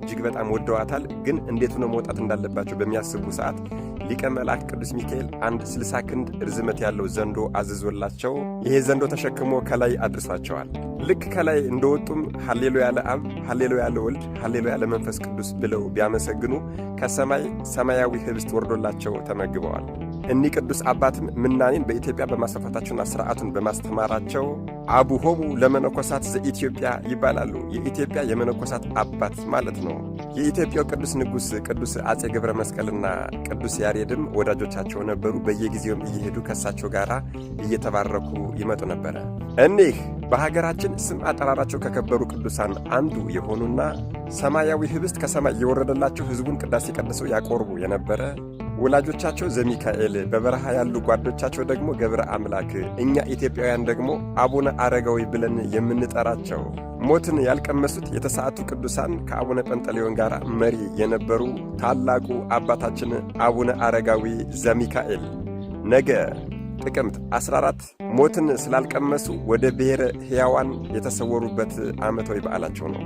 እጅግ በጣም ወደዋታል። ግን እንዴት ሆነው መውጣት እንዳለባቸው በሚያስቡ ሰዓት ሊቀ መላእክት ቅዱስ ሚካኤል አንድ 60 ክንድ ርዝመት ያለው ዘንዶ አዝዞላቸው ይሄ ዘንዶ ተሸክሞ ከላይ አድርሷቸዋል። ልክ ከላይ እንደወጡም ሃሌሉያ ለአብ፣ ሃሌሉያ ለወልድ፣ ሃሌሉያ ለመንፈስ ቅዱስ ብለው ቢያመሰግኑ ከሰማይ ሰማያዊ ህብስት ወርዶላቸው ተመግበዋል። እኒህ ቅዱስ አባትም ምናኔን በኢትዮጵያ በማስፋፋታቸውና ሥርዓቱን በማስተማራቸው አቡሆሙ ለመነኮሳት ዘኢትዮጵያ ይባላሉ። የኢትዮጵያ የመነኮሳት አባት ማለት ነው። የኢትዮጵያው ቅዱስ ንጉሥ ቅዱስ አፄ ገብረ መስቀልና ቅዱስ ያሬድም ወዳጆቻቸው ነበሩ። በየጊዜውም እየሄዱ ከእሳቸው ጋር እየተባረኩ ይመጡ ነበረ። እኒህ በሀገራችን ስም አጠራራቸው ከከበሩ ቅዱሳን አንዱ የሆኑና ሰማያዊ ህብስት ከሰማይ እየወረደላቸው ሕዝቡን ቅዳሴ ቀድሰው ያቆርቡ የነበረ፣ ወላጆቻቸው ዘሚካኤል፣ በበረሃ ያሉ ጓዶቻቸው ደግሞ ገብረ አምላክ፣ እኛ ኢትዮጵያውያን ደግሞ አቡነ አረጋዊ ብለን የምንጠራቸው፣ ሞትን ያልቀመሱት የተሰዓቱ ቅዱሳን ከአቡነ ጰንጠሌዎን ጋር መሪ የነበሩ ታላቁ አባታችን አቡነ አረጋዊ ዘሚካኤል ነገ ጥቅምት 14 ሞትን ስላልቀመሱ ወደ ብሔረ ሕያዋን የተሰወሩበት ዓመታዊ በዓላቸው ነው።